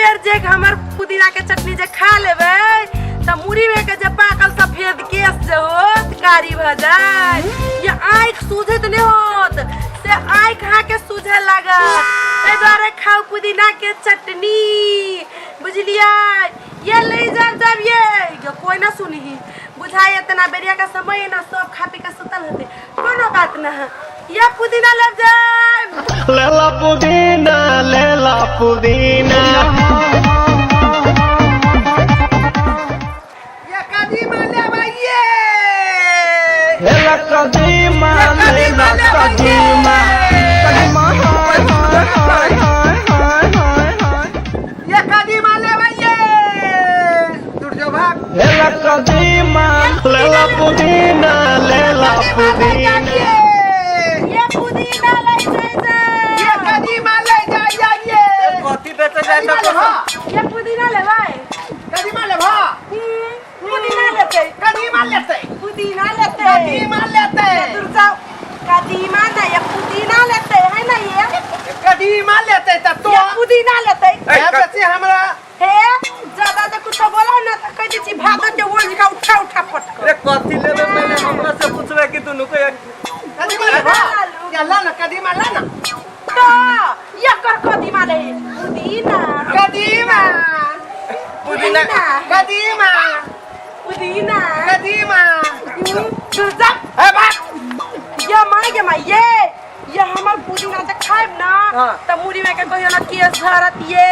बेर जे हमर पुदीना के चटनी जे खा लेबै त मुड़ी में के जे पाकल सफेद केस जे होत कारी भ जाय या आँखि सूझैत नहि होत से आँखि अहाँके सूझे लागत। ताहि दुआरे खाउ पुदीना के चटनी, बुझलियै? ये ले जाब जाब ये यो कोई ना सुनही बुझाय इतना बेरिया का समय है ना, सब खा पी के सुतल होते, कोनो बात ना है। ये पुदीना ले जाब। लेला पुदीना, लेला पुदीना। ये कदीमा लेबै ये। लेला कदीमा, लेला कदीमा। कदीमा हाय हाय हाय हाय हाय हाय हाय। ये कदीमा लेबै ये। दूर जो भाग। लेला कदीमा, लेला पुदीना, लेला कदीमा ले पुदीना। जाइए। ये पुदीना ले जाय जाय। ये कदीमा ले जाइए। कथी बेचे जाय कदीमा त लेबह। ये पुदीना लेबै। कदीमा लेबह। पुदीना लेतै। कदीमा लेतै। पुदीना लेतै। कदीमा लेतै। दूर जाओ, कदीमा ना, ये पुदीना लेतै है ना। ये कदीमा लेतै त तो ये पुदीना लेतै। ए बेसी हमरा हे ज्यादा जे कुछो बोला ना त कह दै छी भादो के ओढ़ का उठा उठा पटक। अरे कथी लेबै पहिले हमरा से पूछबै कि दुनू के? कदीमा लेबह या ला ना, कदीमा ला ना। तो ये कर कदीमा ले पुदीना। कदीमा। पुदीना। कदीमा। पुदीना। कदीमा। दूर जा। ए बात। ये माय के माय ये हमर पुदीना जे खाइब ना त मुड़ी में के कहियो ना केस झरत ये,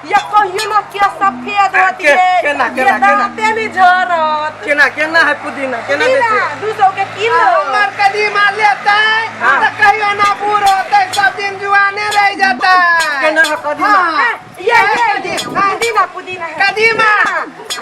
या कहियो ना केस सफेद होत ये। केना, ये केना, केना? दांते नहीं झरत। केना केना है पुदीना, केना पुदीना बेचे? 200 के किलो। हमर कदीमा लेतै त कहियो ना बूढ़ होतै, सब दिन जुआने रह जेतै। केना है कदीमा? हाँ। ये ये कदीमा। पुदीना पुदीना है। कदीमा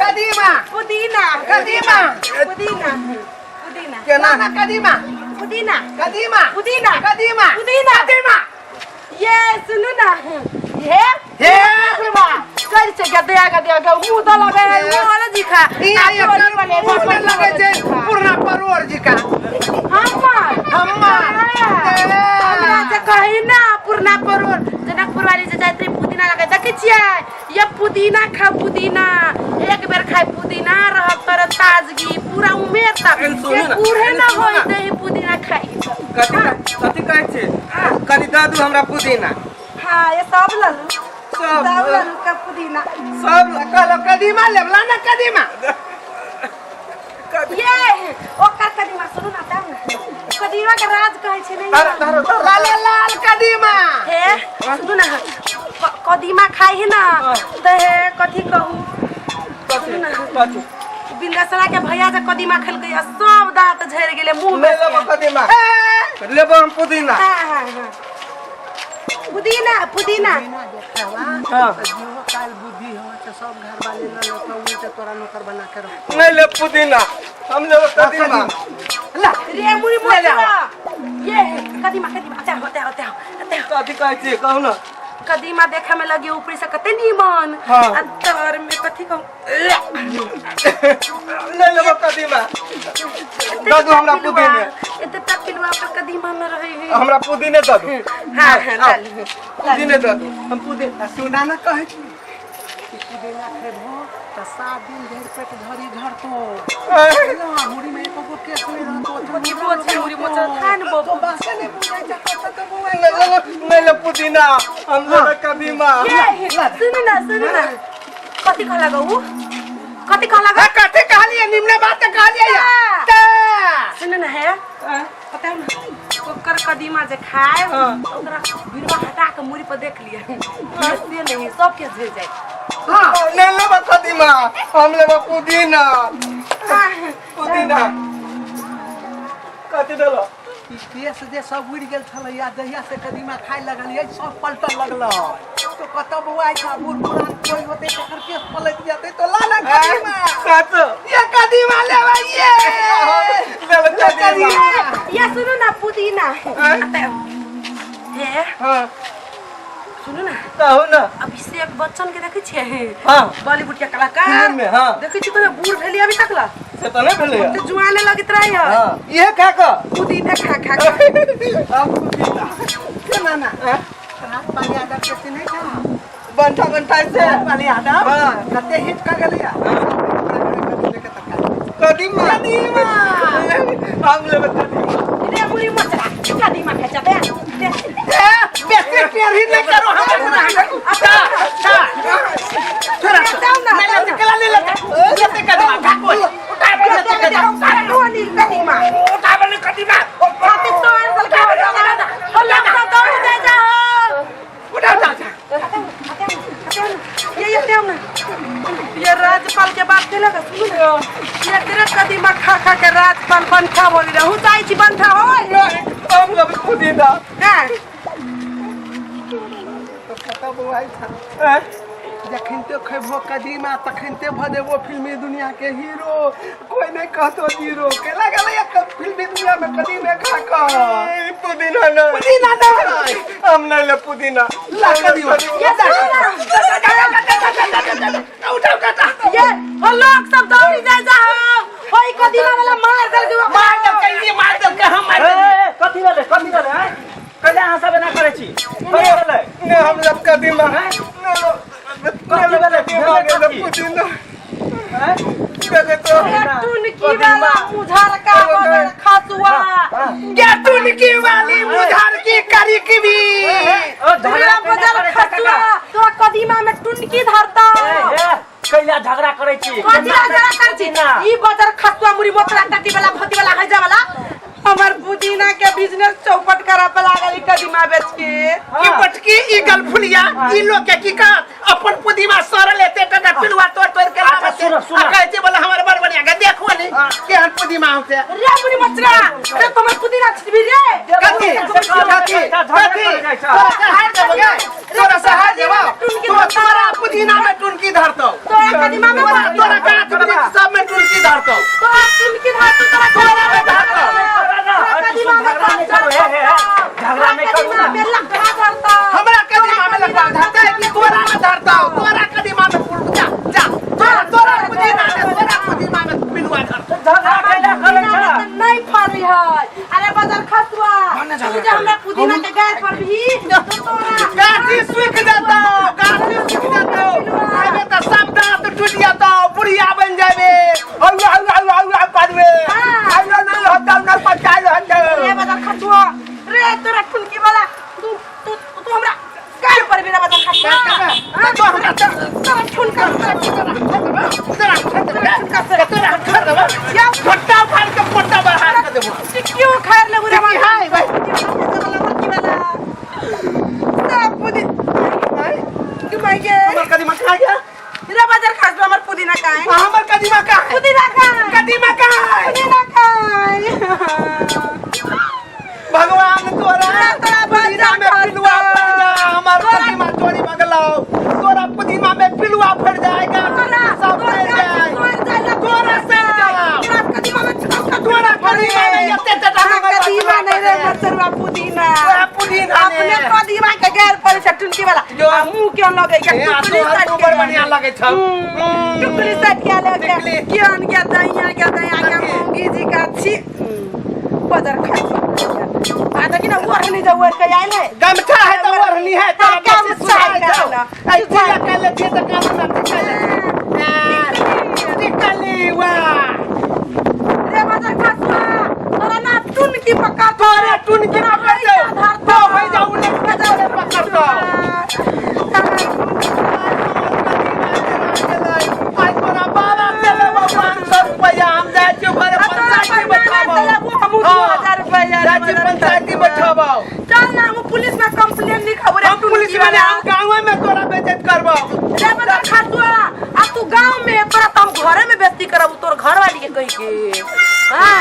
कदीमा। पुदीना। कदीमा। पुदीना पुदीना। केना? ना कदीमा। पुदीना। कदीमा। पुदीना। कदीमा। पुदीना। कदीमा। ये सुनू ना, हे हे। कर छै गदया गदया ग मुंह द लगे है मुंह वाला जी खा। ई आ एकर तोरी वाले, मुंह ने लगे छै पुरना परोर जी का। हमर हमर। हमरा जे कही ना पुरना परोर जनकपुर वाली जे जाइत रही पुदीना लगे, देखै छियै? ये पुदीना खा, पुदीना एक बेर खाय पुदीना रहब तर ताजगी पूरा उमेर तक। एहन सुनू ये ना, बूढ़े एहन ना सुनू होई ना। दही पुदीना खाई। कथी कथी कहै छै? कनि दऽ दू हमरा पुदीना। हाँ, ये सब ललू। सब। सब ललू का पुदीना। सब। कहलो कदीमा लेबला ना कदीमा। ये ओकर कदीमा सुनू ना, तब ना कदीमा के राज कहै छै नहीं। धरो धरो धरो। लाल लाल कदीमा। हे सुनू ना, कदीमा खाइ है ना त हे कथी कहू, सुनू ना। कथी? बिंदेसरा के भैया जे कदीमा खेलकै आ सब दांत झड़ि गेलै मुंह में। नहि लेबो कदीमा, लेबो हम पुदीना। हाँ हाँ हाँ, पुदीना पुदीना। हाँ। काल बुद्धि हो तो सब घर वाले न लेतो, उल्टे तोरा नौकर बना के रख। नहीं ले पुदीना, हम लेबो कदीमा। ला रे मुरी ले जाओ। मोचरा ये कदीमा कदीमा, आते आओ आते आओ आते आओ आते आओ। कथी कहै छियै, कहू ना। कदीमा देखे में लगे ऊपरी से कते नीमन आ तर में कथी कहू। नहीं लेबो कदीमा, दऽ दू हमरा पुदीने। एते तक पिलुआ पर कदीमा में रहे है। हमरा पुदीने दऽ दू। हाँ हाँ, लालू। पुदीने दऽ दू हम पुदीना। सुना ना, कहै छी कि पुदीना खेबहो त 7 दिन धरि पेट झड़ी झड़तो ना, मुड़ी में एको गो केस नहीं रहतो। कथी बोल छै मुरी मोचरा था न तो बाबू। बासे नहीं बुझाइ छै कत त बौआ। नहीं ले पुदीना, हम लेबै कदीमा। ये सुन ना सुन ना, कथी कहला गौ, कथी कहला गौ? कथी कहलिए? निम्न बात त कहलिए या ते। सुन ना, है पता है ना ओकर कदीमा जे खाए ओकरा बिरवा हटा के मुड़ी पर देख लिए से नहीं सब के झड़ जाए। हां। नहीं लेबै कदीमा, हम लेबै पुदीना। पुदीना कथी देलो? ई केस जे सब उड़ि गेल छलैया जहिया से कदीमा खाय लगलियै, सब पलटल लगलै। तो कतऽ बौआ छै बूढ़ पुरान कोइ होतै तकर केस पलटि जेतै, तो ला ना कदीमा। साचो? ये कदीमा लेबै ये। लेबै कदीमा। ये सुनो ना, पुदीना हे। हाँ। सुनू ना। कहू ना। अभिषेक बच्चन के देखै छियै? हाँ। बॉलीवुड के कलाकार। फिल्म में, हाँ। देखै छी कहियो बूढ़ भेली अभी तक ला? से तऽ नहि भेलैया। तो जुआने लगैत रहे है। हाँ, इहे खा कऽ पुदीना खा खा के। आब पुदीना। के नाना हाँ? रात पानी आदर के नहीं था। बंठा बंठा से वाली यादव हाँ। कते हिट कर गेलैया कदीमा कदीमा हम लेबै कदीमा रे मुरी मोचरा कदीमा खाइ छ बे दे। ए बेसी टेढ़ी नहीं करो हम ता ता थोड़ा जाओ ना, नहीं जाओ लेते कला ले लेते लेते कदीमा भागो उठा लेते कदीमा टोनी कदीमा उठा ले कदीमा छाती तोड़ दल के हो लोग सब दौड़ जाय जा हो उठा उठा उठा ये ये ना ये राजपाल के बात केलक सुनू ने ये तेरे कदीमा खा खा के राजपाल बंठा बोली रहू जाइ छी बंठा होय हम लेबै पुदीना हां तो कतऽ बौआइ छह जखन ते खेबो कदीमा तखन ते भऽ जेबो फिल्मी दुनिया के हीरो कोई नहीं कहतो जीरो के लागल एक फिल्मी दुनिया में कदीमे खा कऽ पुदीना नहीं पुदीना नहीं हम नहीं ले पुदीना ला कदीमा ये उठाओ काटा ये हो लोग सब दौड़ी जाय जा हो होई कदीमा वाला मार दल के मार दल के मार दल के हम मार ए, कथी भेलै कथी भेलै आँय? कैला अहाँ सब एना करै छी कथी भेलै नहीं हम लेब कदीमा कथी भेलै कदीमा भेलै ले कथी? पुदीना आँय? दे तो टुनकी वाला मुझरका बदल खसुआ गेटुनकी वाली मुझार की करी की भी ओ, झगड़ा रे कैला बदल करै छा, खसुआ काका? तो कदीमा में टुनकी धरता ए, ए, कैला झगड़ा करै छी कथी ला झगड़ा करै छी ई बदल खसुआ मुरी मोतरा काटी वाला भती वाला हैजा वाला हमर पुदीना के बिजनेस चौपट करऽ पे लागल ई कदीमा बेच के ई पटकी ई गलफुलिया ई लोग के की का अपन पुदीमा सर लेते टका पिलुआ तोड़ तोड़ के अच्छा, लावे सुनो, सुनो। आ कहै छै बोला हमर बड़ बढ़िया के देखो ने केहन पुदीमा होते रे मुरी मोतरा रे तोमर पुदीना छिटबी रे कथी कथी कथी तोरा से हार देबो गे तोरा से हार देबो तोरा पुदीना में टुनकी धरतौ तोरा कदीमा में तोरा तोरा गाछ वृक्ष सब में टुनकी धरतौ तोरा टुनकी धरतौ तोरा तोरा में धरतौ तोरा कदीमा में झगड़ा नहीं करू, हे, हे, हे। झगड़ा नहीं करू कदीमा ना। में लकड़ा धरतौ हमरा कदीमा में लकड़ा धरतै कि तोरा में धरतौ तोरा कदीमा में फूल जा जा तोरा तोरा पुदीना में तोरा पुदीना में पिलुआ धरतौ झगड़ा कैला करै छा नहीं फरी है अरे बाजार खसुआ तू जे हमरा पुदीना के गाय पर भी तो तोरा गाछी सूख जेतौ गाछी सूख जेतौ अबे तऽ सब दाँत टूटि जेतौ बुढ़िया बनि जेबे हौआ हौआ हौआ हौआ करबे हौआ नहि होतौ नहि पचाइ होतौ रे बाजार खसुआ रे तोरा ठुनकी वाला तू तू तू हमरा गाय पर भी रे बाजार खसुआ तो हमरा तोरा ठुनका तोरा तोरा तोरा तोरा घर देबो या घोटा उखाड़ के पोटा बढ़ा के देबो क्यों खार ले बुरा की हाय भाई लड़की वाला सब पुदी क्यों के हमर कदीमा कहाँ गया रे बाजार खसुआ हमर पुदीना का है हमर कदीमा कहाँ है पुदीना का है कदीमा कहाँ है पुदीना का है भगवान तोरा तोरा पुदीना में पिलुआ पड़ जा हमार कदीमा चोरी बगलाओ तोरा पुदीना में पिलुआ फट जाएगा सब फट जाए तोरा सड़ जाओ तोरा कदीमा में एते टटा कदीमा नहीं रे मचरुआ पुदीना तोरा पुदीना अपने ने। कदीमा के गैर पर छै टुनकी वाला जो। आ मुंह के लगे के ए, आ टुकली तोहर साट मुंह के बड़ बढ़िया लगे छौ। टुकली साट के लगे टिकली। कियन के दैया के दैया के मूंगी जी का छी बदर खा आ देखी ना ओढ़नी जो ओढ़ के आयल है गमछा है तो ओढ़नी है तोरा हाँ, बेसी गमछा सुझाइ है छौ। ना। ऐ पूजा कर ले छियै तऽ काम ना टिकली टिकली वाह रे बदर खसुआ तोरा ना टुनकी पक्का तोरे टुनकी पकड़ दो तो भाई जाऊ ले तोरे पकड़ दो आइ तोरा बाबा से लेबो 500 रुपया हम जाइ छियौ घरे पंचायती बैठाबो जाइ छी पंचायती बैठाबो चल ना हम पुलिस में कंप्लेन लिखाबो रे हम पुलिस वाले हम गाँवे में तोरा बेइज्जत करबो रे बदर खसुआ आ तू गांव में तोरा तो हम घरे में बेइज्जती करब तोर घर वाली के कहि के हां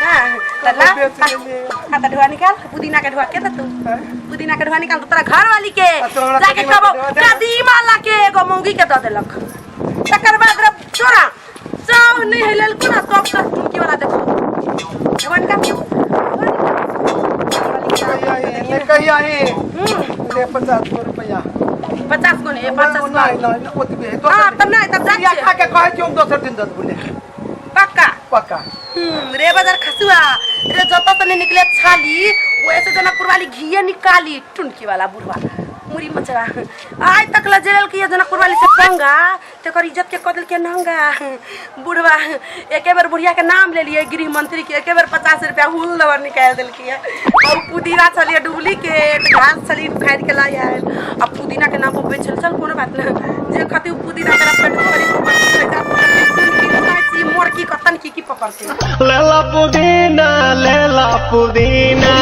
हां त ला हां त ढुआ निकाल पुदीना के ढुआ के त तू पुदीना के ढुआ निकाल तो तोरा घर वाली के आ तोरा जाके कदीमा कहबो के ढुआ दे। कदीमा ला के एगो मौगी के दऽ देलक तकर बाद रे तोरा चाव नहीं हेलल को ना सब सब टुनकी वाला देखो ढुआ निकाल कहिया कहिया ले 50 रुपया 50 को नहीं 50 को नहीं नहीं ओतबे है हाँ तब नहीं तब पुड़िया जा खा के कहै छियौ हम दोसर दिन दस बोले पक्का पक्का रे बाजार खसुआ रे जत तने निकले छाली वैसे जनकपुर वाली घिये निकाली टुनकी वाला बुढ़वा मुरी मचरा आइ तक ला जेल के जनकपुर वाली से पंगा तेकर इज्जत के कदल के नंगा। बुढ़वा एके बेर बुढ़िया के नाम ले लिए गृह मंत्री के, एके बेर 50 रुपया हुल दबर निकाल देलकी है। और पुदीना छलिए डुप्लीकेट, घास छली उखाड़ के लाई आयल आ पुदीना के नाम पर बेचल। चल कोनो बात ना, जे खती उ पुदीना तेरा पेट भरी पकड़ती, मोर की कतन की पकड़ती। लेला पुदीना, लेला पुदीना।